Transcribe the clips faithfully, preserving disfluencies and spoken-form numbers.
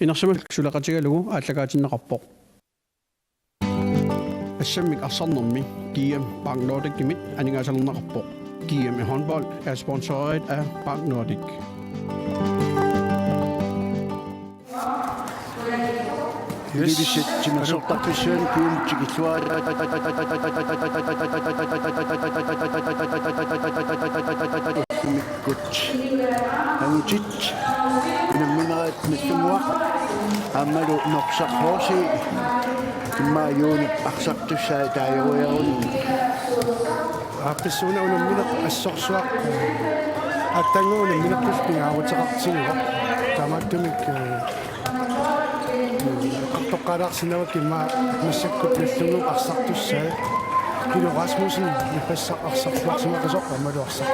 Inersimasut suleqatigalugu aallakaatinneqarpoq. Assammik arsarnermi G M Bank Nordicimit aningaasalerneqarpoq. G M i håndbold er sponsoreret af Bank Nordic. Yes. Ilulissat timersortarfissuani G M tikilluarakku. Angutit unamminerat Nagdlunguaq aammalu Norsaq H C immaqa juunip arsartussai taaguuteqaruni. Aaqqissuuna unammineq assorsuaq. Aatsaannguaq unamminerput pingaaruteqartigivoq. Taamaattumik, eh, eqqartoqqaalaarsinnaavakka immaqa massakkut Nagdlunguup arsartussai. Kilo Rasmussen, ippassaq arsartuarsimasoq aammalu arsaq.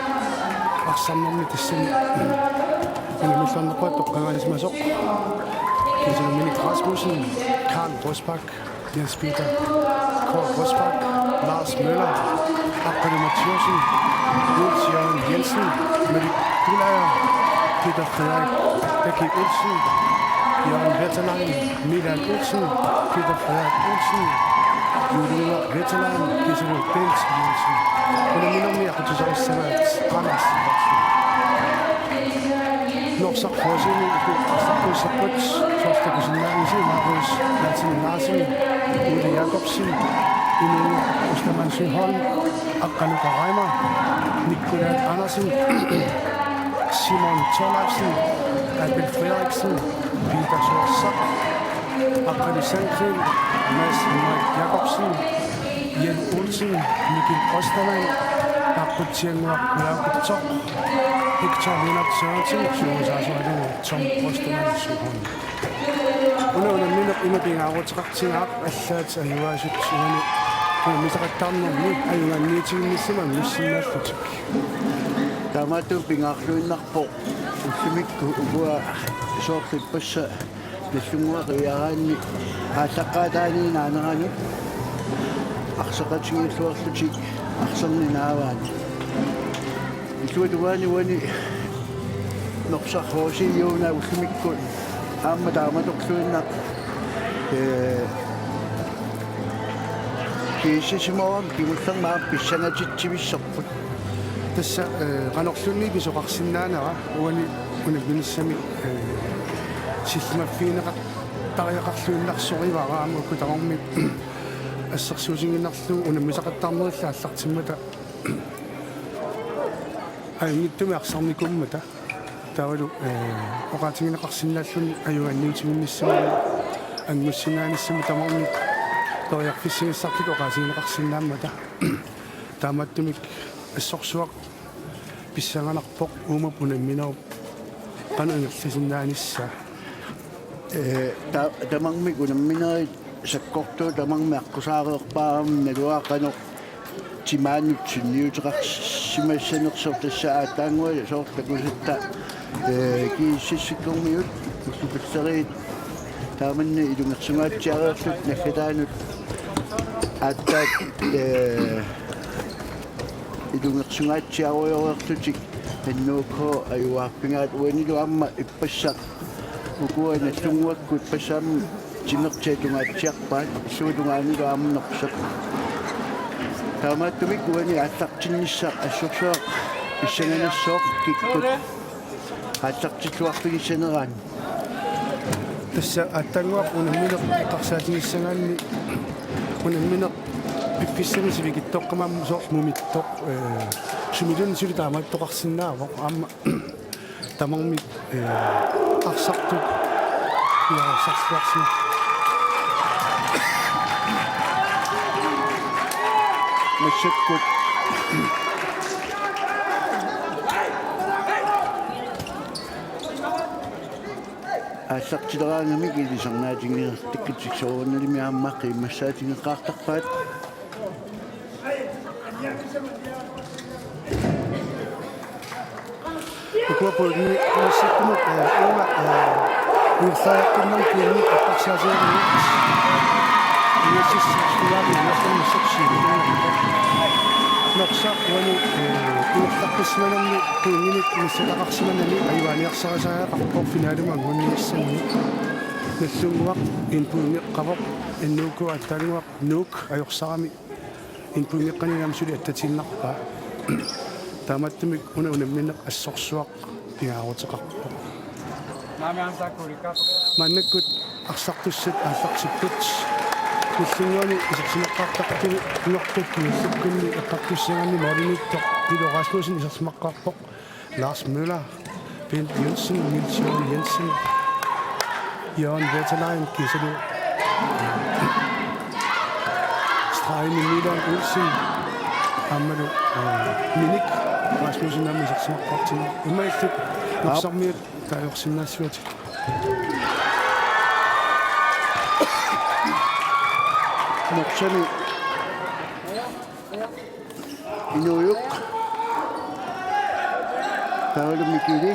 Arsarnermi tassani unamminerput toqqagaasimasoq. Kiisalu Minik Rasmussen, Karl Rosbach, Jens Peter K. Rosbach, Lars Møller, Aqqalu Mathiassen, Niels Jørgen Jensen, Malik Gulager, Peter Frederik Bække Olsen, Jørgen Wetterlein, Milan Olsen, Peter Frederik Olsen, Julius Wetterlein, Gisela Bent Jensen. Unamminermi aqutsisorissavaat Anders Hansen. Norsaq H C-mi uku arsartuussapput soorlu takusinnaanngitsoq Marius Hansen Larsen, Ole Jakobsen, Inunnik Ostermann Søholm, Aqqalu Karaima, Nikolaj Andersen, Simon Thorleifsen, Abel Frederiksen, Peter Sorsaq, Aqqalu Sandgreen, Mads Henrik Jakobsen, Jens Olsen, Mikkel Ostermann, Aqutsiannguaq Olav Kutsoq, Hector Lennart Sørensen, Søren Saasualu, Tom Ostermann, Søren. Una unammineq ima pingaaruteqartigaaq allaat ajugaasut uani unammisaqattaarnermi ajugaanniutiginnissama angussinnaallutik. Taamaattumik pingaarluinnarpoq ullumikkut ukua soorlu ippassaq Nagdlunguaq qiviaraanni aallaqqaataaniinnaanerani arsaqatigiilluarlutik arsarneq naavaat. Illuatungaani uani Norsaq H C-mi una ullumikkut aamma taamatorluinnaq, ee, kiissisimavara kingullermi aamma pissangatitsivissorput. Tassa, ee, qanorluunniit pisoqarsinnaanera uani unamminissami, ee, sillimaffigineqartariaqarluinnarsorivara aamma uku tamarmik assersuutigiinnarlugu unammisaqattaarnerillu aallartimmata ajunngitsumik arsarnikuummata. Taavalu, ee, oqaatigineqarsinnaalluni ajugaanniutiginnissami angussinnaanissamut tamarmik periarfissagissaartut oqaatigineqarsinnaammata. Taamaattumik assorsuaq pissanganarpoq uuma unamminerup qanoq ingerlasinnaanissaa. Ee, ta-, tamarmik unamminerit sakkortuut tamarmik aqqusaareerpaat naluara qanoq timaannut sunniuteqarsimassanersoq tassa aatsaannguaq soorlu takusatta, ee, G S S-ikkormiut ullupalleriit taamanna ilungersungaatsiareerlutik naggataanut aatsaat, ee, ilungersungaatsiarujoreerlutik N H K ajugaaffigaat uanilu aamma ippassaq ukua Nagdlunguakkut ippassaq aamma timertiatungaatsiarpaat illuatungaanilu aamma Norsaq. Taamaattumik uani aallartinnissaq assorsuaq pissanganassaaq kikkut aallartilluarfigissaneraat. Tassa aatsaannguaq unammineq eqqarsaatigissagaanni unammineq piffissami sivikitsoqqammat soorlu mumittoq, ee, sumiluunniit suli taamaattoqarsinnaavoq aamma tamarmik, ee, arsartut piareersarluarsimasut. Massakkut aallartileraangamik ilisarnaatigineqartakkatik soorunalimi aamma qiimmassaatigeqaartarpaat. Ukua pointi massakkut, ee, uuma, ee, uersaajaqqinnam pointi eqqarsaatigalugu. Ilissi sulaami ilissi. Norsaq uani, ee, uersaaqqissimanani pointinik missataqarsimanani ajugaaniarsarisariaqarpoq finalimi anguniassanni. Nagdlunguaq indpuinngeqqavoq, N U K attaannguaq Nuuk ajorsarami indpuinngeqqani aamma suli attatiinnarpaa. Taamaattumik una unammineq assorsuaq pingaaruteqarpoq. Maannakkut arsartussat aallartipput. Nagdlunguani isersimaqqaartartunik Nortullu Nagdlunguani eqqartussagaanni målimiittoq Pilo Rasmussen isersimaqqaarpoq. Lars Møller, Bent Jensen, Niels Jørgen Jensen, Jørgen Wetterlein, kiisalu stregini Milan Olsen, aammalu, øh, Minik Rasmussen aamma isersimaqqaartigu. Imaattoq Aap. Norsarmiut taagorsinnaassavatit. Norsami Inuujuk. Paolo Mikili.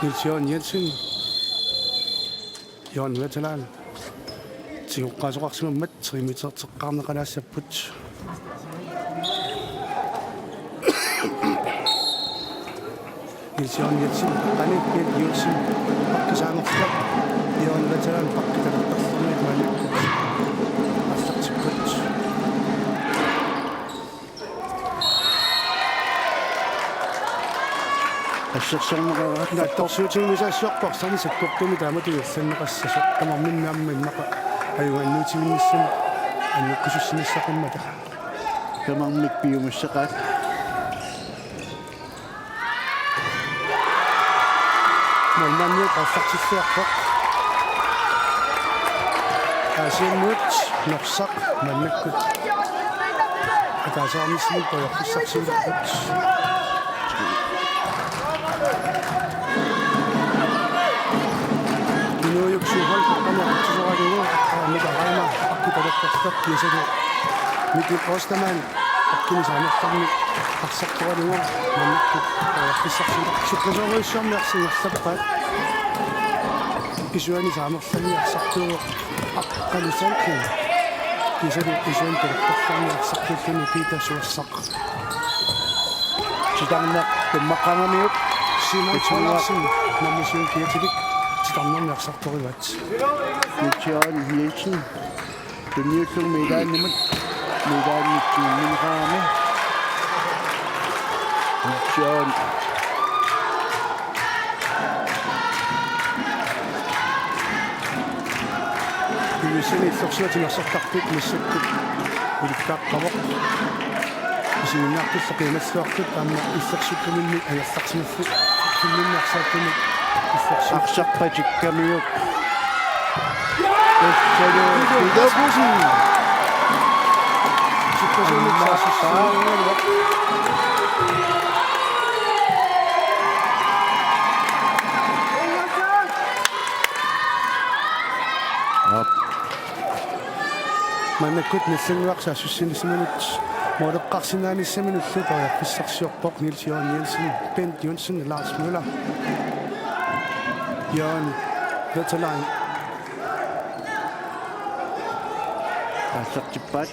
Niels Jørgen Jensen. Jørgen Wetterlein. Tigoqqaasoqarsimammat tremeterteqqaarneqalaassapput. Niels Jørgen Jensen, Qani Bent Jensen, pakkisaanersoq, Jørgen Wetterlein, pakkitalertarluni maannakkut aallartipput. Assersorneqaraat. Naatsorsuutiginngisassiorpoq, arsarneq sakkortuumik taamatut ingerlanneqassasoq, tamarminni aamma immaqa ajugaannuutivinnissamut annikkusussinissaqimmata. Tamarmik piumassaqaat. Målmandiup aallartilluarpoq. Aasiannguit Norsaq maannakkut ataaseq arnissami periarfissarsiulerput. Inuujuk Suuhal paqqani aqutsisoralugu, Mika Reimer pakkitalertartoq, kiisalu Mikkel Ostermann pakkini saamerlarmi arsartoralugu maannakkut periarfissarsiulerput. Sukkasuuruissuarmi arsingerlappaat. Isuani saamerlarmi arsartuuvoq Aqqalu Sandgreen. Kiisalu isuani talertarlarmi arsartuulluni Peter Suersaq. Titarneq tummaqqaaramiuk. Simon Tollersen, nummer syv, kiatilik titarnermi arsartorivaat. Niels Jørgen Jensen. Tunniullugumi ilaanimut. Ilaanitsuunneqarami. Niels Jørgen. Piviussaani illorsuaq timersortarput massakkut ulikkaaqqavoq. Isiginnaartullu qiimalluartut aamma illersukkaminnit angerlarsimaffiit filminni arsaakkami illersukkami. Arsarpatikkamiuk. Tassa Peter Pusin. Sukkasunut saassussinerlugu. Aap. Maannakkut Nagdlunguaq saassussinissaminut måleqqarsinnaanissaminullu periarfissarsiorpoq Niels Jørgen Jensen, Bent Jensen, Lars Møller, Jørgen Wetterlein. Aallartippaat.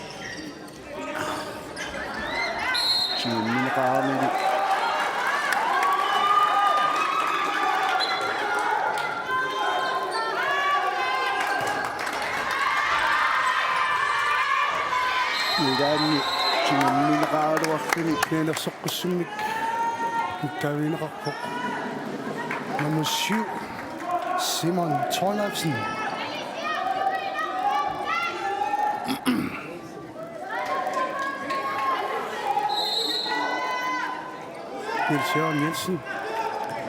Siummineqaramili. Ilaanni siummineqaraluarluni. Naanersoqqussummik nuttaavigineqarpoq. Nummer syv, Simon Thorleifsen. Niels Jørgen Jensen.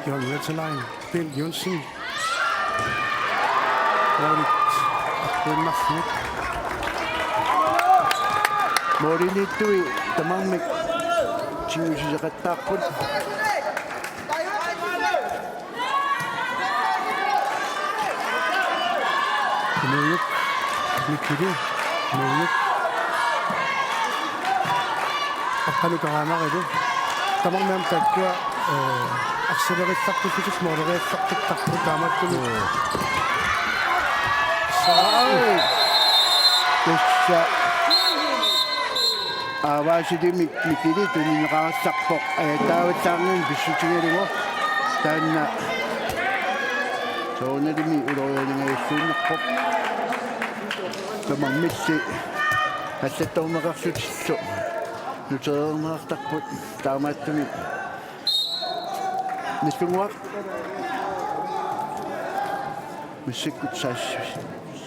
Jørgen Wetterlein. Bent Jensen. Målit. Bent Martin. Målimiittui tamarmik tigusisoqattaarput. Inuujuk, Mikili, Inuujuk. Aqqalu Karaamarilu. Tamarmik aamma taakkua, øh, arsalerullutik måleriallartuttarput taamaattumik. Joo. Sai. Tassa. Aavaasilimi Mikili tunineqarallarpoq, ajataavallarnini pissutigalugu. Taanna soorunalimi ulorianingajassuunnerpoq. Tamarmilli allattorneqarlutillu nutereerneqartarput, taamaattumik Nissannguaq massakkut saas-,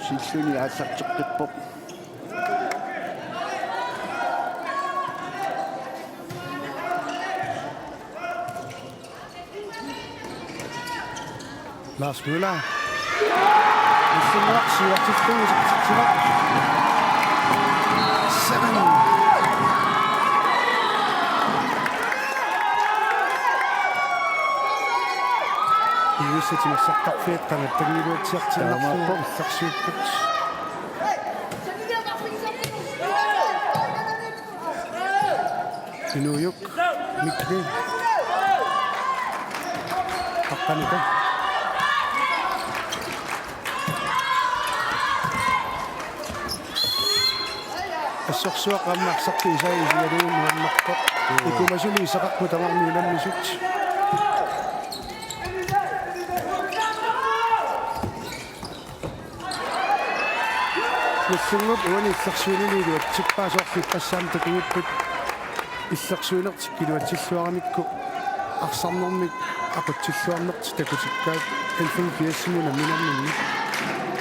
silluni aallarteqqippoq. Lars Møller. Nissannguaq siuartillugu isertitsivoq. Seven. Ivissi timersortarfiit qangattanngilluatsiartinnarlugu. Taamaappoq. Illersuipput. Inuujuk Mikli. Aqqaneq-aa. Assorsuaq aamma arsartut isai isigalugu nuannerpoq. Mm. Ikumasuni iseqarput tamarmik unammisut. Nissannguup uani illersuinini iluatsippaa, soorlu ippassaammi takugipput illersuinertik iluatsilluaramikku arsarnermik aqutsilluarnertik takutikkaat N femogfirsimi unamminerminni.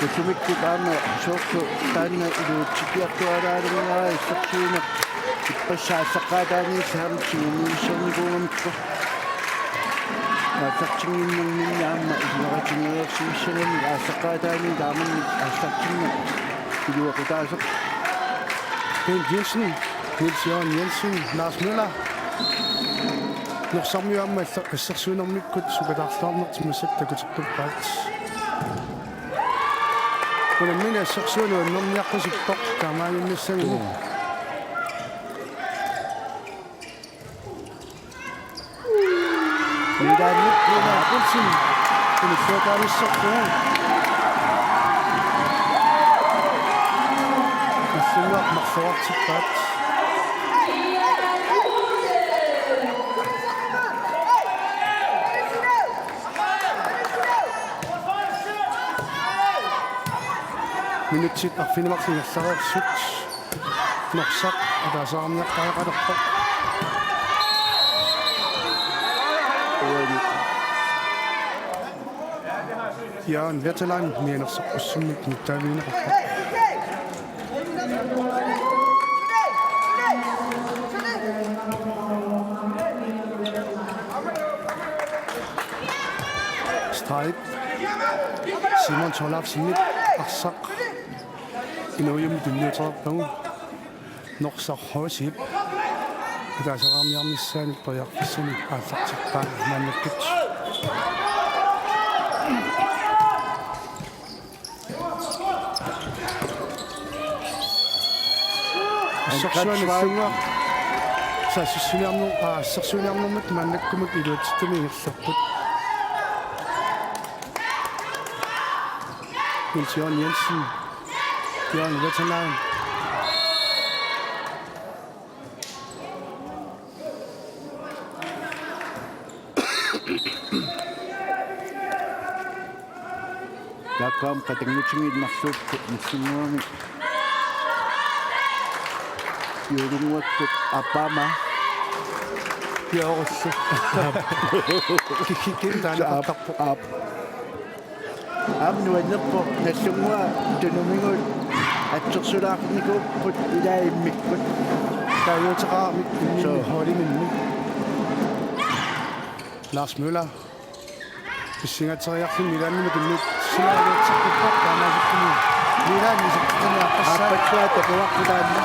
Ullumikkut aamma soorlu taanna iluatsikkiartuaalaarniarpaa, illersuineq ippassaq aallaqqaataaniilli aamma tigummiussernikuugamikku. Aallartinnginnerminni aamma iluaqutigereersimassagamik aallaqqaataaniit taamannak aallartinneq iluaqutaasoq. Bent Jensen, Niels Jørgen Jensen, Lars Møller. Norsarmiut aamma asser-, assersuinermikkut sukataarluarnertik massakkut takuteqqippaat. Unammineq assersuineq nuannerniarpasippoq taamaaginnassagigu. Mm. Milaannik Lennart Olsen. Unilluataalissorlugu. Nissannguaq marluartippaat. Minutsit arfineq-marluk ingerlareersut. Norsaq ataaseqarniaqqaajaqalerpoq. Uani Jaan Vetelaan mianersoqqussummik nittaavigineqarpoq. Streg. Simon Thorleifsenip arsaq inuujummi tunniutereerpagu. Norsaq H C-p ataaseqarniarnissaanut periarfissanik aallartippaa maannakkut. Assersuineq Nissannguaq saassussiniarner-, aa, assersuiniarnermut maannakkumut iluatsittumik ingerlapput. Niels Jørgen Jensen. Jørgen Vetelaan. Taakku aamma qatanngutigiinnarluupput Nissannguami. Juulunguakkut aappaama. Piaarullu. Kikkikkin taanna aap-, qattarpoq. Aap. Aamma nuannerpoq Nissannguaq tunumigut atsersulaarnikuupput ilaa immikkut. Taaguuteqaramik imminni. Soo. Holdiminnit. Lars Møller. Pissingateriarluni Milaanimut tunniussimalerutserput taamaasilluni. Milaanip isertitani aaqqissaaq. Aappassuaq takuarput taanna.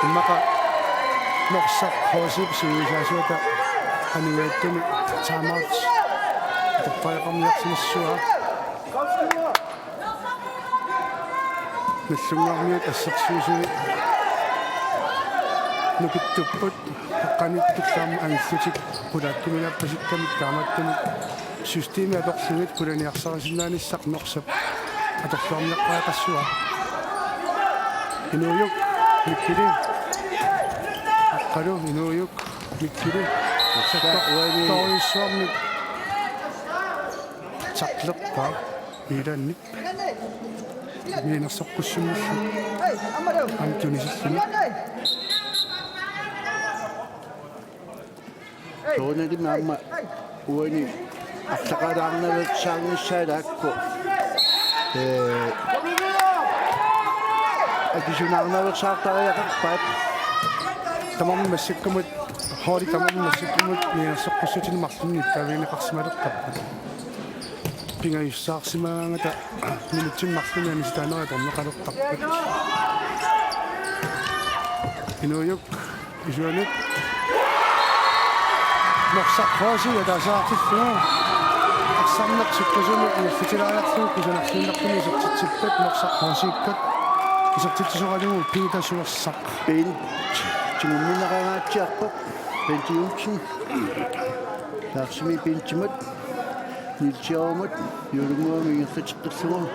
Immaqa Norsaq H C-p siulisaasuata aningaatsumik timeout atortariaqarniarsimassuaa. Nissannguarmiut assersuisui nukittupput, aqqaniittup aamma angillutik pulaakkuminaappasittamik, taamaattumik systemi atorlugit pulaniarsarisinnaanissaq Norsap atorluarniaqqaaqassua. Inuujuk, Mikkili. Aqqalu, Inuujuk, Mikkili. Tassa uani. Torujussuarmik. Taaklerpaa Miilaannip. Miinersoqqussummillu. Aamma tunisilluni. Soorunalimi aamma uani arlaqalaarnaveersaarnissaa taakku. Ee, akisunaarnaveersaartariaqarpaat. Tamarmik massakkumut, holdi tamarmik massakkumut miinersoqqussutinik marlunnik nittaavigineqarsimaleqqapput. Pingajussaarsimagaangata minutsini marlunni anisitaanerit atorneqalertarput. Inuujuk. Isuanut. Norsaq H C ataaseq artillugu. Arsarneq sukkasuumik ingerlatilaariarlugu kusanarluinnartumik isertitsippat Norsaq H C-kkut. Isertitsisoralugu Peter Suersaq. Bent tingummineqangaatsiarpoq. Bent Johnsen. Laarsimi Bentimut. Niels Jaamut, Juulunguamut ingerlateqqillugu.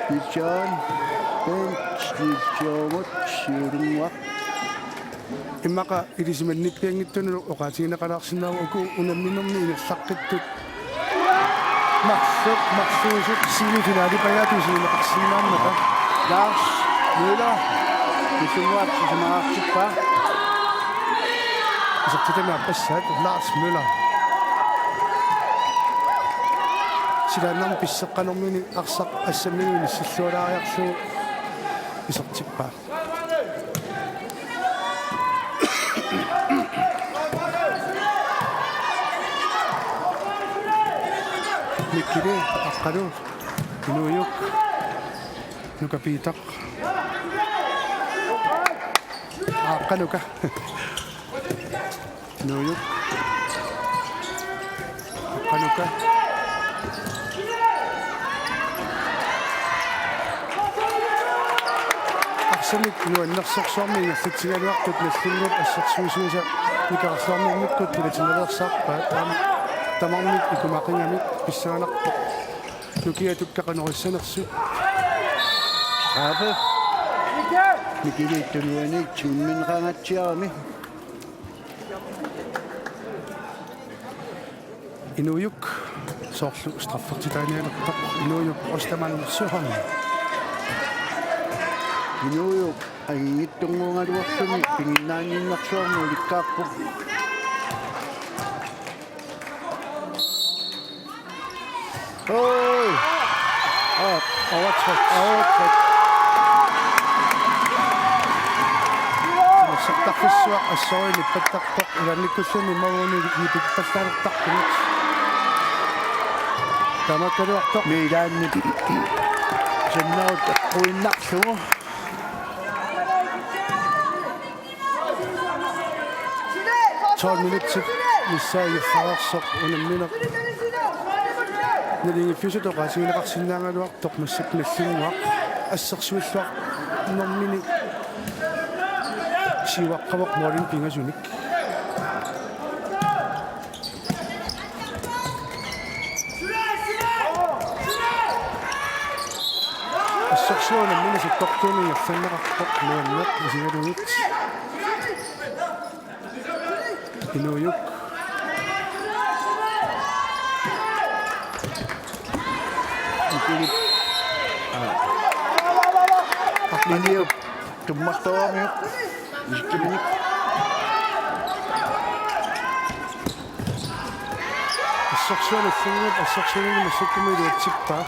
Niels Jaam, Bent, Niels Jaamut, Juulunguaq. Immaqa ilisimanniippianngitsunullu oqaatigineqalaarsinnaavoq uku unamminermi ingerlaqqittut. Marluk, marluusut semifinalipajaatut isigineqarsinnaammata. Lars Møller, Juulunguaq sisamaqartippaa. Isertitami aappassaat Lars Møller. Silaannarmi pisseqqanermini arsaq assammigut inissillualaariarlugu isertippaa. Mikkili, Aqqalu, Inuujuk, Nuka Piitaq. Aaqqa Nuka. Inuujuk. Aaqqa Nuka. Arsamik nuannersorsuarmik ingerlatsigaluartut nallinnut assersuisuisa Nikarsuarmiunnikkut pilatinnaveersaarpaat aamma tamarmik ikumaqigamik pissanganarpoq. Nukiatukka qanoq issanersut. Straffe. Mikili tunuani tingummineqangaatsiarami. Inuujuk soorlu straffertitaanialertoq. Inuujuk Ostermann Søholm. Inuujuk anginngitsunnguugaluarluni piginnaannginnersuarmik ulikkaarpoq. Oj! Aa, overtryk, overtryk. Timersortarfissuaq assorujuk nippattarpoq, ilaannikkulluunniit imaluunniit nipippallaalertarpugut. Taamaakkaluartoq. Miilaannip sannerut eqquinnarlugu. Tolv minutsit missaaniiffaasoq unammineq. Naligiiffiusutut oqaatigineqarsinnaagaluartoq massakkut nallinnguaq assersuilluarnermini siuaqqavoq målinik pingasunik. Assersuut unammineq sakkortuumik ingerlanneqarpoq nuanneq isigalugit. Inuujuk. Mikili. Aa. Inuujuk. Tummartoramiuk. Isikkiminnik. Assersuut unammineq, assersuut unammineq massakkut iluatsippaa.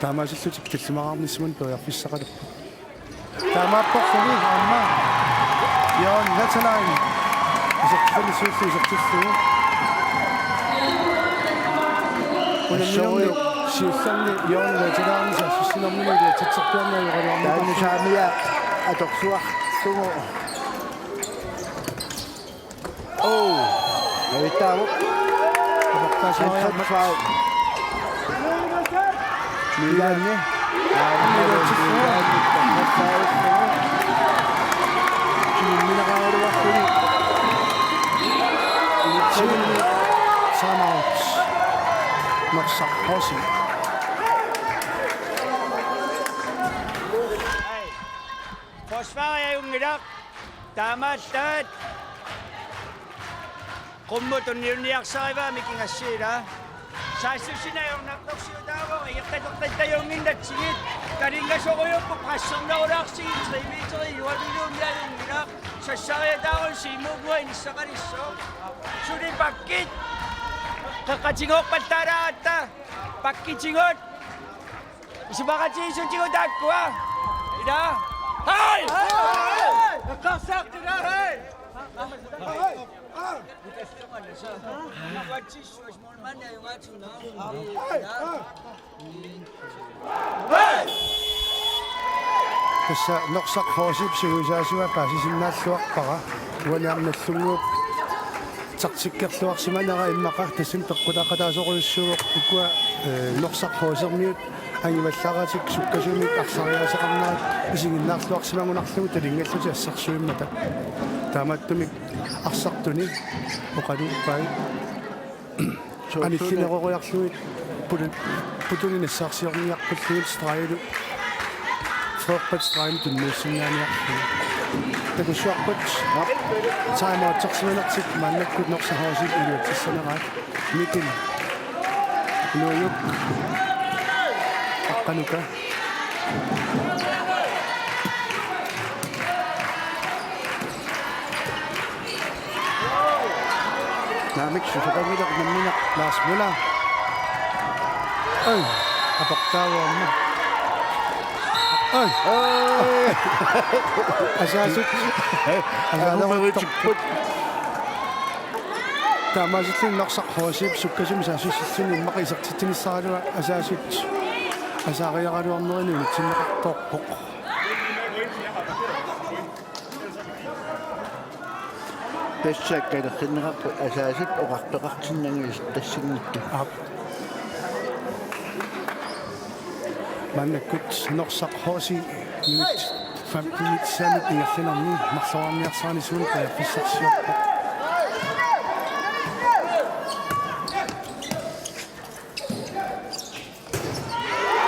Taamaasillutik tallimaqarnissamut periarfissaqalerput. Taamaappoq suli aamma. Jørgen Laterlein. Isertitani siulliup isertillugu. Unamminermi siullerni Jørgen Laterlein saassussinermini iluatsitsertuarneq ajoraluarnikuuvoq. Taanna saamia atorsuarlugu. Oh, avittaavoq. Aportaasuariarmat. Miilaanni. Miilaanni. Miilaanni. Miilaanni. Timeout. Norsaq H C. Forsvaret er jo netop. Taamaattumik qummut tunniunniarsarivaa mikigassiila. Saassussineq ajornartorsiutaavoq, ingerlateqqittajunngillatsigit. Talingasorujuupput pressernerulaarsigit, tre meter ilualuunniarunngilaq. Sassariataarun Siumuunnguaq inissaqalissaaq. Suli backit. Qeqqatigoorpallaaratta. Backitigut. Isumaqatigiissutigut taakkua. Ila. Hej! Eqqarsaaqqila, hej! Tassa Norsaq H C-p siulisaasua paasisinnaalluarpara. Uani aamma Nagdlunguup taktikkerluarsimanera immaqa tassani peqqutaaqataasorujussuuvoq ukua, eh, Norsaq H C-rmiut angivallaaratik sukkasuumik arsariaaseqarnerat isiginnaarluarsimagunarlugu talingallutik assersuimmata. Taamaattumik arsartuni oqaluuppai. Suu, anillineroriarlugit putun-, putunik nassaarsiorniarpullugit stregilu. Frederik stregi tunniussinnaaniarluni. Takussuarput. Timeout-ersimanertik maannakkut Norsaq H C-p iluatsissaneraat. Mikkel Nuujuk. Aqqanuka. Naamik, susoqanngilaq nammineq. Lars Møller. Øj, aportaavoq aamma. Øj. Øj. Asaasut. Asaasut. Taamaasilluni Norsaq H C-p sukkasuumik saassussilluni immaqa isertitsinissaraluaq Asaasut. Asaariaraluarnerini unitsinneqartoorpoq. Tassa kalerrinneqarpoq Asaasut oqartoqartinnagu isertassanngitsoq. Aap. Maannakkut Norsaq H C minut femten minutsit ingerlanerani marloriarniarsarinermi periarfissarsiorpoq.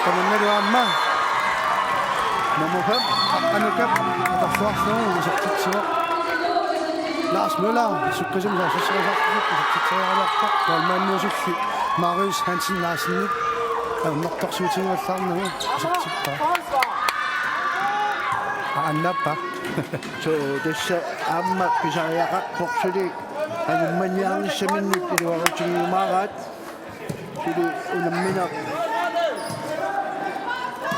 Tamannalu aamma. Nummer fem. Aqqanukap atorluarlugu isertitsivoq. Lars Møller, sukkasuumik saassussisoqartoq, isertitseriaraluarpoq. Målmandiusulli Marius Hansen Larsenip ajornartorsiutigivallaarnagu isertippaa. Aa, annaappa. Suu, tassa aamma pisariaqarpoq suli angummaniarnissaminnut iluarutigiumaaraat. Suli unammineq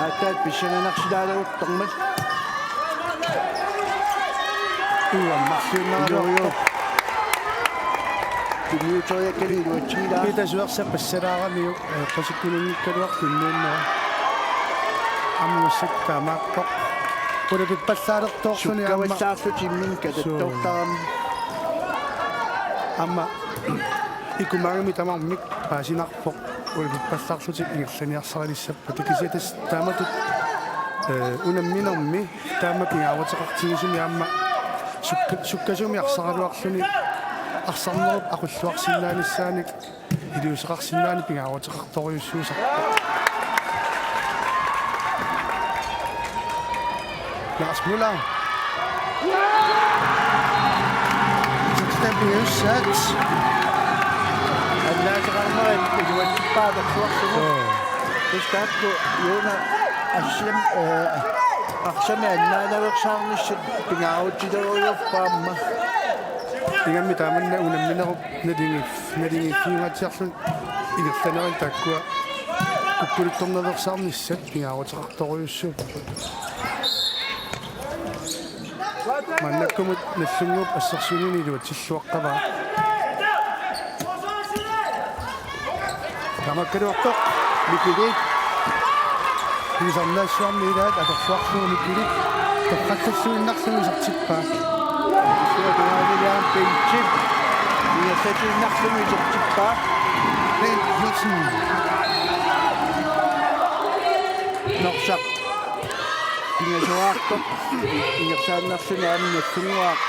aatsaat pissanganarsilaaleruttormat. Uammarsiunnaraluarpoq. Joo, joo. Tunniuteriakkani iluatsinngilaa. Peter Suersa passalaaramiuk, eh, qasikkununngikkaluarlugu innuunnera. Aamma massakkut taamaappoq. Ulapippallaalertoorluni aamma. Sukkavallaarlutik imminnut katattoortarami. Aamma ikumaagami tamarmik paasinarpoq. Ulapippallaarlutik ingerlaniarsarilissappata, kisianni tassa taamatut, eh, unamminermi taama pingaaruteqartigisumik aamma sukka-, sukkasuumik arsaraluarluni arsarnerup aqulluarsinnaanissaanik iliuuseqarsinnaaneq pingaaruteqartorujussuusarpoq. Lars Møller. Sitten pingajussaat. Annaaseqarnerit iluatsippaa atorluarlugu. Joo. Tassa taakku Joona assiam, eh, arsami annaanaveersaarnissat pingaarutilerujorpaamma. Ingammik taamanna unamminerup naligi-, naligiiffigingaatsiarluni ingerlanerani taakkua kukkuluttornaveersaarnissat pingaaruteqartorujussuupput. Maannakkumut Nagdlunguup assersuinini iluatsilluaqqavaa. Tamakkaluartoq Mikili. Pisarnaassuarmi ilaat atorluarlugu Mikili. Torrallalluinnarlugu isertippaa. Tuaanilaam Bentip. Ingerlatiinnarlugu isertippaa. Bent Nielsen. Norsaq pingasoraarpoq. Ingerlaannarluni aamma Nagdlunguaq.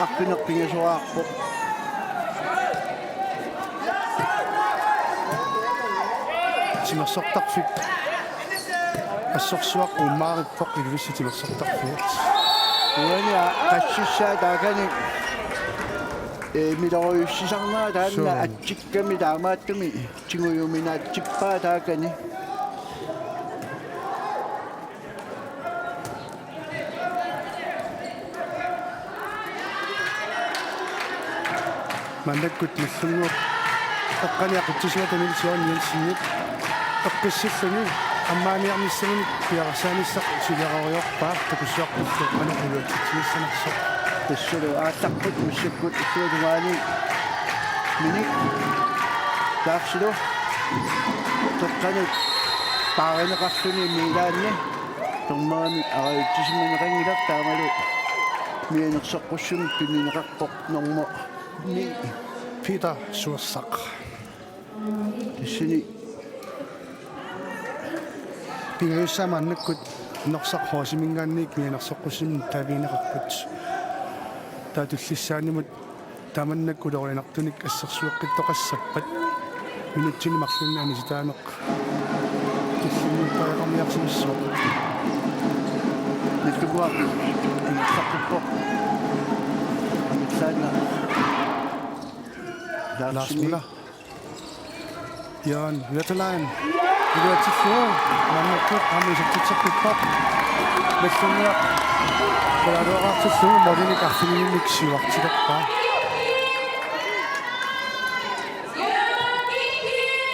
Arfineq pingasoraarpoq. timersortarfik assorsuaq uummaarippoq Ilulissat timersortarfiat. Uani qassissaa taakani, ee, miloriussisarnera taanna. Suu. Atsikkami taamaattumik tigujuminaatsippaa taakani. Maannakkut Nagdlunguup eqqani aqutsisuata Niels Jørgen Jensenip eqqissilluni ammaaniarnissaminut piareersaanissaq sileroriorpaa, takussuarpullu qanoq iluatsitsinissanersoq. Tassalu aallarput massakkut illuatungaani minik taarsilu toqqanut paarineqarluni miilaanni dommerimik arajutsisimaneqanngilaq, taamalu mianersoqqussumik tunineqarpoq normu ni. Peter Suersaq. Tassani pingajussaa maannakkut Norsaq H C-minngaanniit mianersoqqussummik taavigineqarput. Taava tullissaanimut tamannakkut ulorianartunik assersueqqittoqassappat minutsini marlunni anisitaaneq tullinnguuttariaqarniarsimassaaq. Nagdlunguaq ingerlaqqippoq. Amerlaannaq. Lars Lars Møller. Møller. Jørgen Wetterlein. Iluatsillugu maannakkut aamma isertitseqqippoq. Nagdlunguaq. Pulaluaqartillugu målinik arfininnik siuartilerpaa.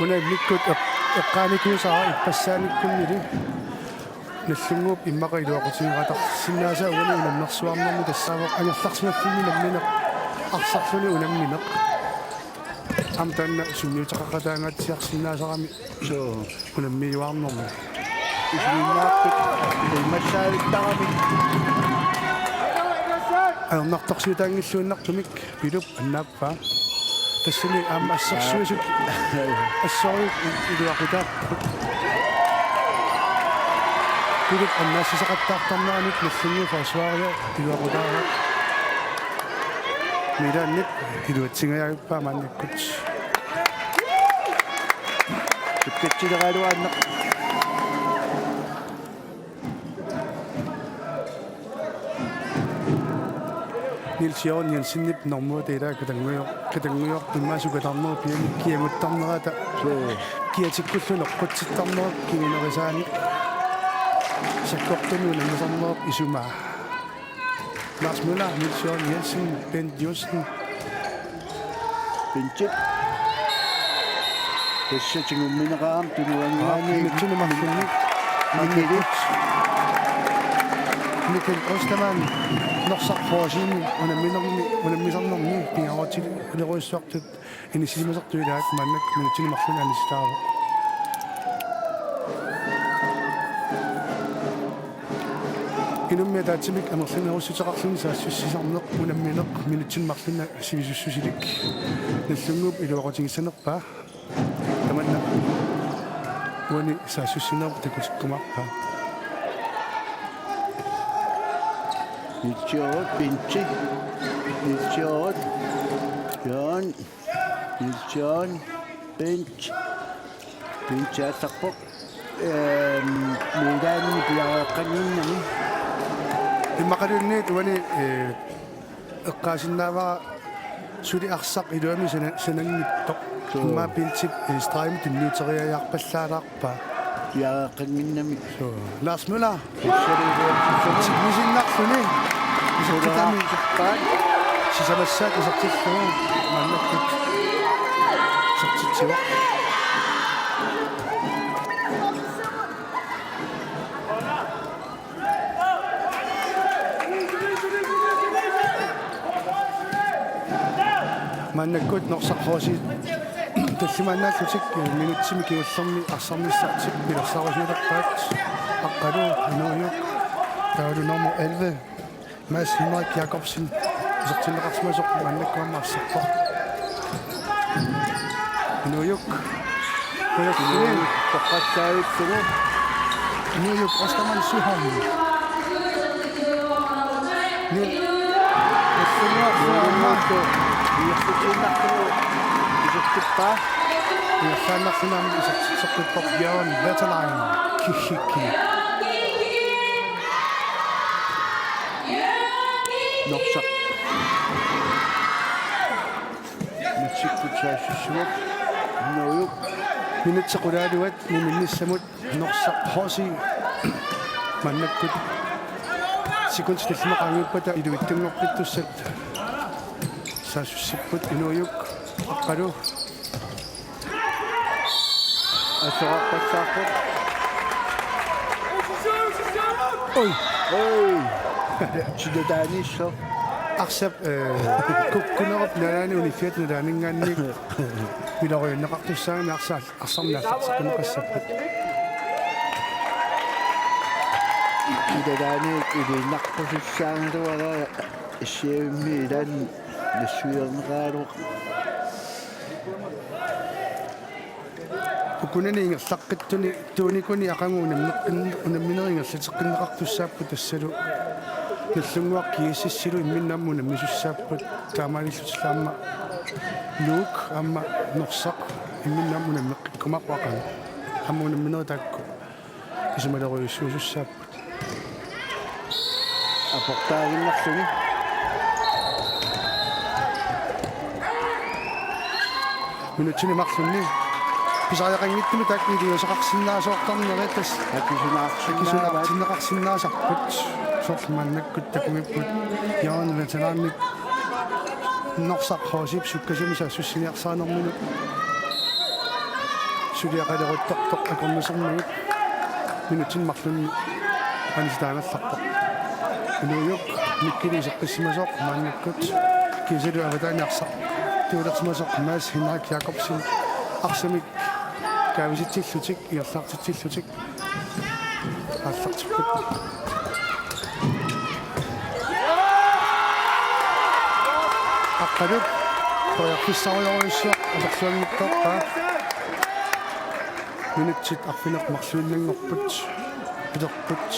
Una immikkut eq-, eqqaanikuusara ippassaaniikkunnili. Nagdlunguup immaqa iluaqutigeqattaarsinnaasaa uani unammersuarnermi tassaavoq angerlarsimaffinni nammineq arsarluni unammineq. Aamma taanna sunniuteqaqataangaatsiarsinnaasarami. Suu. Unammiuaarnermi. Isiginnaartut ilmassaavittarami. Ajornartorsiutaanngilluinnartumik Pilup annaappaa. Tassani aamma assersuisut assorujussuaq iluaqutaarput. Pilup annaassisaqattaartarneranut Nagdlunguup forsvaria iluaqutaavoq. Miilaannit iluatsingajaavippaa maannakkut. Sukkatsileqaluaannaq. Niels Jørgen Jensenip normuata ilaa katanngujoq, katanngujoq immaqa sukatarnerup pianik kiaguttarnerata. Suu. Kiatikkullugu noqqutsittarnerup kingunerisaanik. Sakkortunik unammisarnerup isumaa. Lars Møller, Niels Jørgen Jensen, Bent Johnsen. Bentip. Tassa tigummineqarami tunuaninngaanniit. Aap, minutsini marlunni. Mikkel. Mikkel Ostermann, Norsaq H C-mi unamminermi, unammisarnermi pingaarutilerujussuartut inissisimasartut ilaat maannakkut minutsini marlunni anisitaavoq. Inummik ataatsimik amerlanerussuteqarluni saassussisarneq unammineq minutsini marlunni sivisussusilik. Nagdlunguup iluaqutigissanerpaa. Tamanna uani saassussinerup takutikkumaarpaa. Niels Jørgen, Bentip. Niels Jørgen. Jørgen. Niels Jørgen. Bent. Bent aallarpoq. Ehm, miilaanni piareeqqannginnami. Immaqaluunniit uani, eh, eqqaasinnaavara suli arsaq iluamik sana-, sananngitsoq. Suu. Immaqa Bentip, eh, stregimut tunniuteriajaarpallaalaarpaa. Piareeqqannginnami. Suu. Lars Møller. Tigummiinnarluni. Isertitami. Sisamassaat isertillugu. Maannakkut. Isertitsivoq. Maannakkut Norsaq H C tallimaannaallutik minutsimi kingullermi arsarnissartik pilersaarusiulerpaat. Aqqalu Inuujuk, taavalu nummer elleve, Mads Henrik Jakobsen, isertinneqarsimasoq maannakkut aamma arsarpoq. Inuujuk. Inuujuk toqqassaavillugu. Inuujuk Ostermann Søholm. Ni-, Nagdlunguup aamma. Inuujuk isertitsiinnarlugu isertippaa. Ingerlaannarluinnarmik isertitseqqippoq Jørgen Wetterlein, Kikkikki. Norsaq. Matsikkut saassussivoq. Nuujuk. Minutsit qulaaluat niminnissamut Norsaq H C maannakkut sekundit tallimat qaangiuppata iluitsunngorpittussat saassussipput. Inuujuk Aqqalu. Assorarpassaarpoq. Oj. Oj. Sida Danielsen. Arsap, eh, kukkunerup nalaani uniffiata nalaaninngaanniit piloriunneqartussaagami arsaat. Arsamik aallarteqqinneqassapput. Ilalaani iliinnarpasissaagaluarpara S C M-imi ilaanni nassuiarneqaraluaq. Ukunani ingerlaqqittunik tuunikuni aqagu unammeqqin-, unamminerit ingerlateqqinneqartussaapput tassalu Nagdlunguaq GSS-ilu imminnut aamma unammisussaapput. Taamaalillutillu aamma Nuuk aamma Norsaq imminnut aamma unammeqqikkumaarput aqagu. Aamma unamminerit taakku kisamalerujussuusussaapput. Aportaaginnarluni. Minutsini marlunni pisariaqanngitsumik taakku iliuuseqarsinnaasoortarneri tassa akisunaarsinnaa-, akisunaartinneqarsinnaasarput. Soorlu maannakkut takugipput Jørgen Wetterleinip Norsaq H C-p sukkasuumik saassussiniarsarinerminut suliaqaleruttortoq akornusermagit. Minutsini marlunni anisitaagallarpoq. Inuujuk Mikkili iseqqissimasoq maannakkut kiisalu avataani arsaq tuulersimasoq Mads Henrik Jakobsen arsamik kaavititsillutik ingerlaartitsillutik aallartipput. Aqqalu periarfissarujorujussuaq atorluanngitsoorpaa. Minutsit arfineq-marluinnanngorput. Pilerput.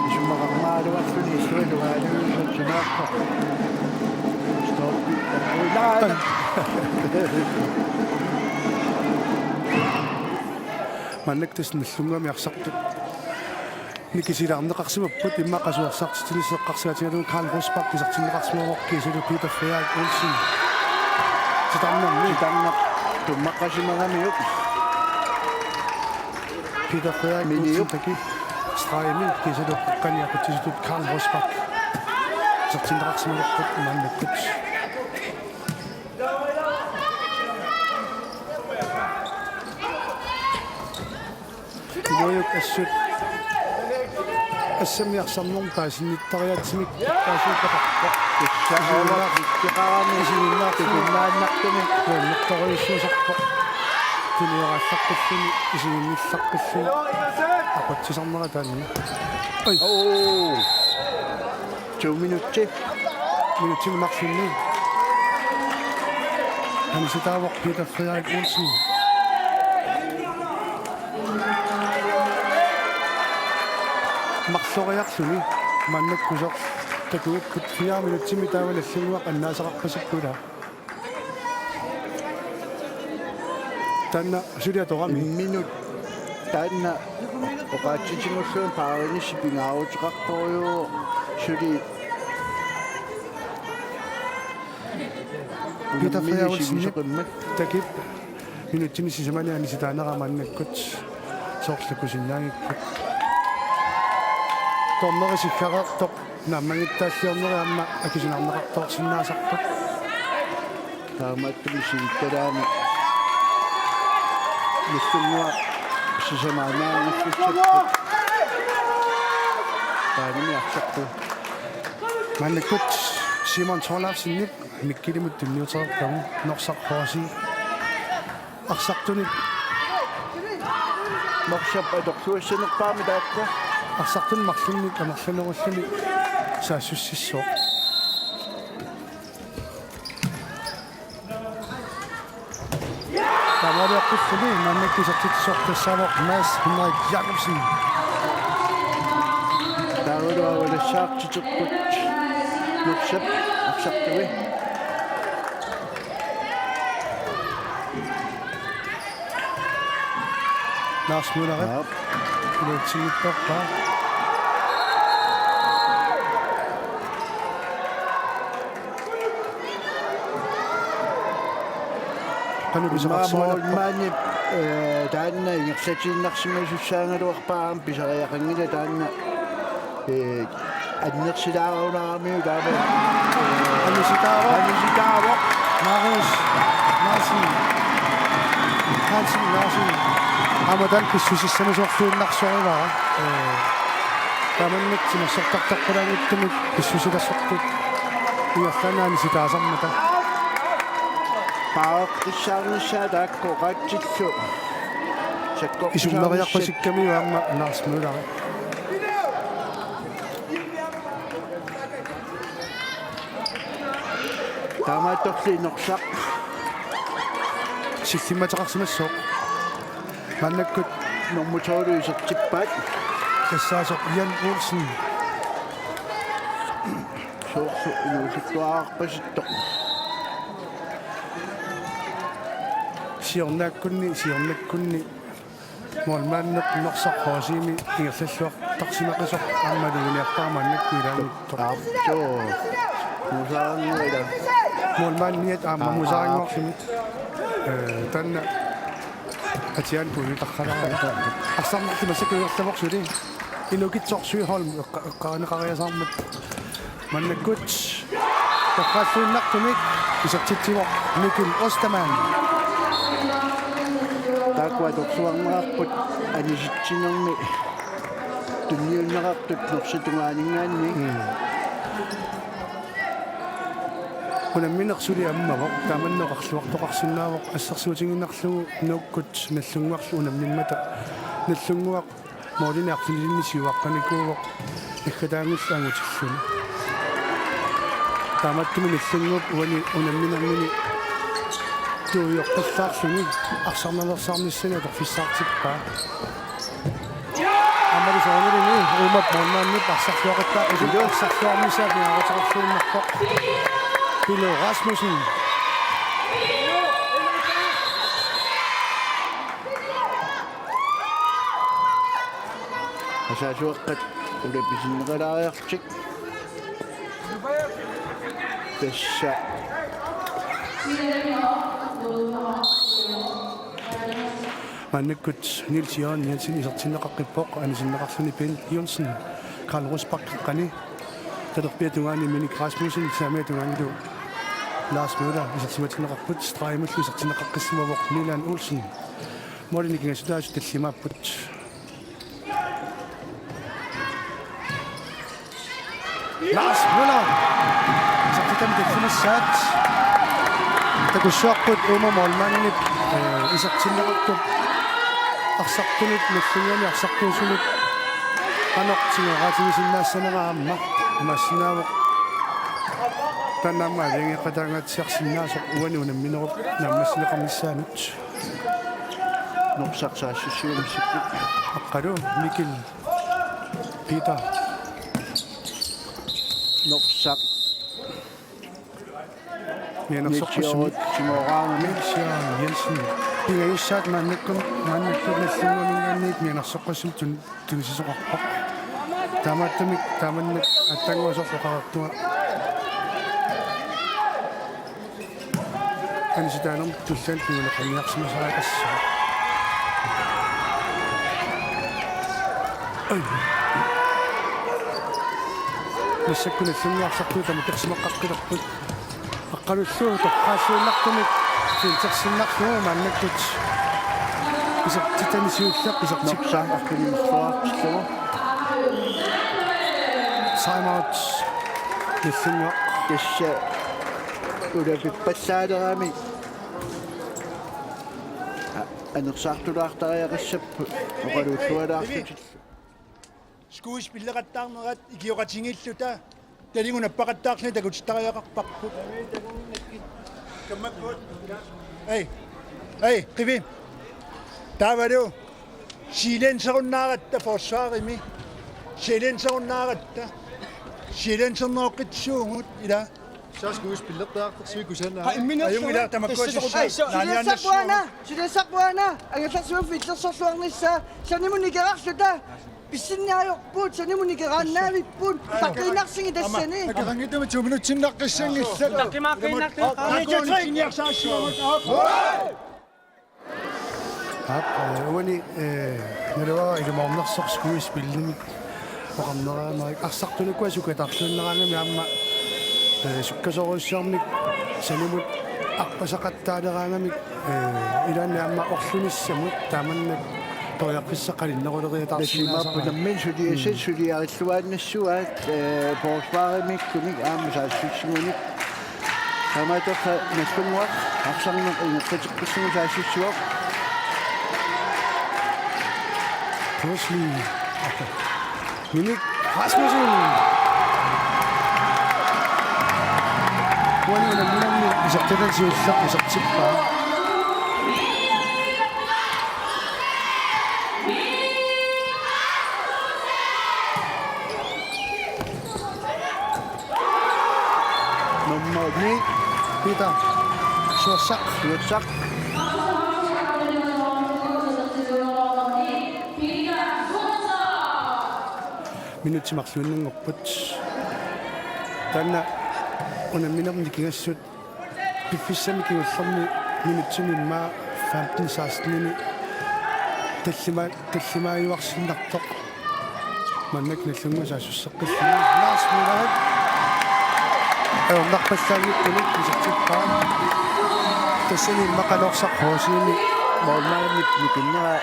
Isumaqarmaaluarluni issualuaaluusut sinaarpoq. Stop. Maannakkut tassa Nagdlunguami arsartut nikisilaarneqarsimapput, immaqa qasuersaartitsineq eqqarsaatigalugu Karl Rosbach isertinneqarsimavoq kiisalu Peter Frederik Olsen. Titarnermi. Titarneq tummaqqasimagamiuk. Peter Frederik Miniup. Olsen takip stregimi kiisalu qeqqani aqutsisutut Karl Rosbach isertinneqarsimalerput maannakkut. Inuujuk assut assammi arsarnermut paasinnittariaatsimik paasiuppaqarpoq. Tassa isiginnaar-, isiginnaartumik tukunnaannartumik kuannertorujussuusarpoq. Tunioraallaqqilluni isiginngillaqqilluni aqutsisarnera taanna. Oj. Oo. To minutsi. Minutsini marlunni anisitaavoq Peter Frederik Olsen. Marloriarluni maannakkusoq takugipput fire minutsimik taava Nagdlunguaq annaasaqarpasipput ilaa. Taanna suli atorami. Imminut taanna oqaatsitigullugu Paarinissip pingaaruteqartorujuuvoq suli. Peter Frederik Olsen, unammineq sivisoqimmat. Takip minutsini sisamani anisitaanera maannakkut soorlu kusinnaagipput. Dommeri siggareertoq naammagittaalliorneri aamma akisunaarneqartoorsinnaasarput. Taamaattumik sivittalaami Nagdlunguaq sisamaannaanngillussapput. Taanimi arsartut. Maannakkut Simon Thorleifsenip Mikkilimut tunniutereerpagu Norsaq H C. Arsartunik. Norsap atorluassanerpaamik taakku. Arsartunik marlunnik amerlanerulluni saassussissooq. Taamaaliorpussuni maannakkut isertitsisoq tassaavoq Mads Henrik Jakobsen. Taavalu avalassaartiterput Norsap arsartui. Lars Møller. Aap. Iluatsinngitsoorpaa. Qanoq pisaqarsimanerpa? Immaqa målmandip, eh, taanna ingerlatiinnarsimasussaagaluarpaa, aamma pisariaqanngilaq taanna. Eh, annersilaarunaaramiuk taava. Anisitaavoq. Anisitaavoq. Marius Larsen. Hansen Larsen. Aamma taanna pissusissamisoorluinnarsorivara. Eh, tamanna timersortartaqqulaanngitsumik pissusilersortut ingerlaannaq anisitaasarmata. Paaqqissaarnissaa taakku oqaatsillu. Sakkortusaarnissat. Isummeriarpasikkamiuk aamma Lars Møller. Taamaattorli Norsaq sillimmateqarsimassooq. Maannakkut nummer tolv isertippaat. Tassaasoq Jan Olsen. Soorlu inuusuttuararpasittoq. Siornaakkunni, siornakkunni. Målmandip Norsaq H C-mi ingerlalluartarsimaqisoq aamma iluaniarpara maannakkut ilaanngitsoq. Aap, suu. Musaanguila. Målmandiat aamma. Aa, musaanngorluni. Eh, taanna atiaanut puiutarralaarami. Arsarnerlu massakkut ingerlavoq suli. Inukitsoq Søholm eqqa-, eqqaaneqariasaarmat. Maannakkut torralluinnartumik isertitsivoq Mikkel Ostermann. Taakku atorsuarneqarput anisitsinermi tunniunneqartut Norsap tungaaninngaanniit. Mm. Unammineq suli ammavoq, tamanna oqarluartoqarsinnaavoq, assersuutigiinnarlugu Nuukkut Nagdlunguarlu unammimmata. Nagdlunguaq målinik arfinilinnik siuaqqanikuuvoq naggataagullu angutilluni. Taamaattumik Nagdlunguup uani unamminermini tuujoqqallaarluni arsarnaveersaarnissani atorfissaartippaa. Aammalu soorunalimi uuma målmandip arsarluaqattaaq ilu arsarluarnissaa pingaaruteqarluinnarpoq. Pilo Rasmussen. Asaasuaqqat ulapisinneqalaariartik. Tassa. Maannakkut Niels Jørgen Jensen isertinneqaqqippoq, anisinneqarluni Bill Jørgensen, Karl Rosbach qeqqani. Talerpiata tungaani Minik Rasmussen, saamiata tungaanilu Lars Møller isersimatinneqarput, stregimullu isertinneqaqqissimavoq Milan Olsen. Målinik kingassutaasut tallimaapput. Lars Møller. Isertitami tallimassaat. Takussuarput uuma målmandip, eh, isertinneqartup arsartunut, Nagdlunguani arsartuusunut qanoq tigooraatigisinnaassanera aamma imaassinnaavoq. Taanna aamma aalajangeeqataangaatsiarsinnaasoq uani unamminerup naammassineqarnissaanut. Norsaq saassussiumassapput. Aqqalu Mikkel Peter. Norsaq. Mianersoqqussummik. Niels Jørgen Timoraangami. Niels Jørgen Jensen. Pingajussaat maannakkut, maannakkut Nagdlunguaninngaanniit mianersoqqussummik tun-, tunisisoqarpoq. Taamaattumik taamannak aatsaannguaq soorlu oqareertunga. Anisitaanermut tullianut piuneqarniarsimasariaqassaaq. Ai. Massakkut Nagdlunguup arsartuut tamakkersimaqqaqqilerput. Aqqalullu torraalluinnartumik fintersinnarlugu maannakkut. Isertitani siulleq isertik. Norsaq arfineq-marluartillugu. Time out. Nagdlunguaq. Tassa ulapippallaalerami. A-, anersaartulaartariaqassapput oqaluttualaarlutillu. Skuespilleqattaarnerat ikioqatigiilluta. Talingunappaqattaarluni takutittariaqarparput. Kammakkut. Ei. Ei, qivi. Taavalu. Silenserunnaaratta forsvarimi. Silenserunnaaratta. Silenserneroqqitsuugut ila. Saas kuis pillertaartarsivikku sanaa. Qa imminerlu. Ajunngilaq tamakkuasussaaq. Suliassarpuana, suliassarpuana. Angerlarsimaffiit illersorluarnissaa. Sanimut nikerarluta. Pissinniarput, sanimut nikeraannavipput. Utaqqiinnarsigit tassani. Akeqanngitsumik to minutsiinnaqqissanngillat. Utaqqimaaqqiinnartut. Aa, Aap, eh, uani, eh, naluara ilumoornersoq skuespillimik oqarneraangarik arsartunukkua sukatarluinneraangamik aamma, eh, sukkasoorujussuarmik sanimut arpasaqattaaneraangamik, eh, ilaanni aamma orlunissamut taamannak toriaqqissaqqalinneruleriataarsinnaasaraa. Nassimaappu nammineq suliassat suliarilluaannassuaat, eh, forsvarimiikkunik aamma saassussigunik. Taamaattoq Nagdlunguaq arsarneq ingerlateqqissuugut saassussivoq. Pludselig. Minik Rasmussen. Uani unamminermi isertitaat siulleq isertippaa. Nummer ni. Peter Suersak. Suersak. Minutsit marluinnanngorput. Taanna unamminermi nikingassut piffissami kingullermi minutsini immaqa femten seksten-ini tallima-, tallimaajuarsinnartoq. Maannakkut Nagdlunguaq saassusseqqillugu. Lars Møller. Ajornarpallaanngitsunik isertippaa. Tassani immaqa Norsaq H C-mi målmandip nikinnera.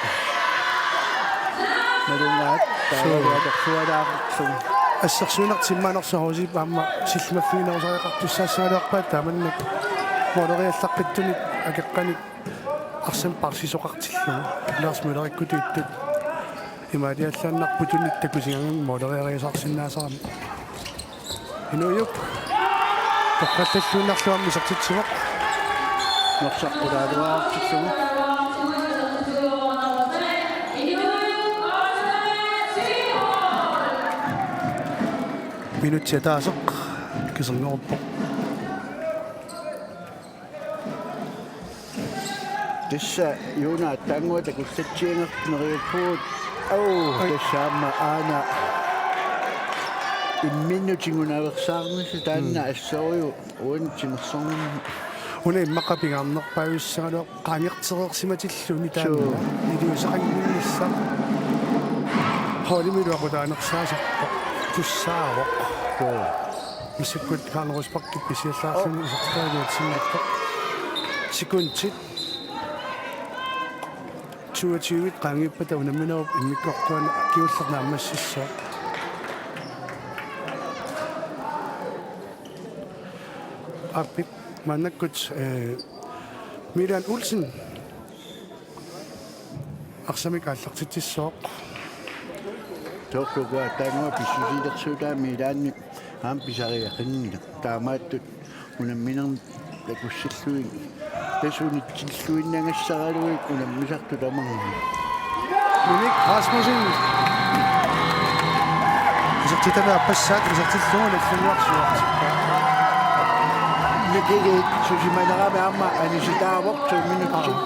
Nalungaat. Suu. Taavalu atorsualaarlugu. Assersuinertik immaqa Norsaq H C-p aamma sillimaffiginerusariaqartussaassagaluarpaat taamannak måleriallaqqittunik akeqqanik arsamik paarsisoqartillugu. Lars Møllerikkut ittut imaaliallaannarputunik takusigaangamik måleriariasaarsinnaasarami. Inuujup toqqallalluinnarlugu aamma isertitsivoq. Norsaq qulaaluaartillugu. Minutsit ataaseq kiserngeruppoq. Tassa Juuna aatsaannguaq takullatsiareerneriuppugut. Au, oi. Tassa aamma aana imminnut tigunaveersaarnissaq taanna. Mm. Assorujuk uani timersornermi. Una immaqa pingaarnerpaavissagaluaq qaangertereersimatilluni taanna. Suu. Iliuuseqannginnissaq. Holdimi iluaqutaanersaasarpoq. Tussaavoq. Suu. Massakkut Karl Rosbachip pisiallaarluni isertitaajuatsinnartoq. Sekundit toogtyve qaangiuppata unamminerup immikkoortuani kingulleq naammassissaaq. Aappit maannakkut, eh, Milan Olsen. Arsamik aallartitsissooq. Toorlugu aatsaannguaq pissusilersuutaami ilaanni aamma pisariaqanngilaq. Taamaattut unamminermi takussallugit. Tassa unitsilluinnagassaraluit unammisartut tamarmik. Minik Rasmussen. Isertitami aappassaat isertillugu Nagdlunguaq siuartippaa. Nikiliit susimanerami aamma anisitaavoq to minutsit.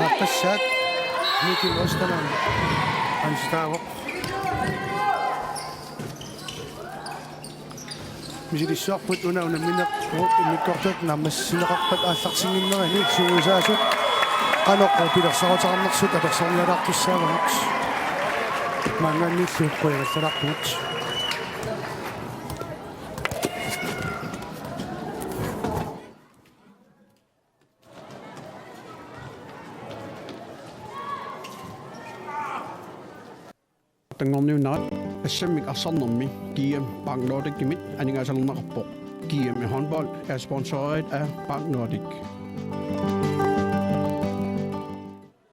Aappassaat Mikkel Ostermann anisitaavoq. Misilissuarput una unammineq immikkoortuata naammassineqarpat aallartinnginnerani sungiusaasut qanoq pilersaaruteqarnersut apersornialaartussaavagut. Maanngaanniillu qujagallalaarpugut. Tanngorniunnerat assammik arsarnermi G M Bank Nordicimit aningaasalerneqarpoq. G M i håndbold er sponsoreret af Bank Nordic.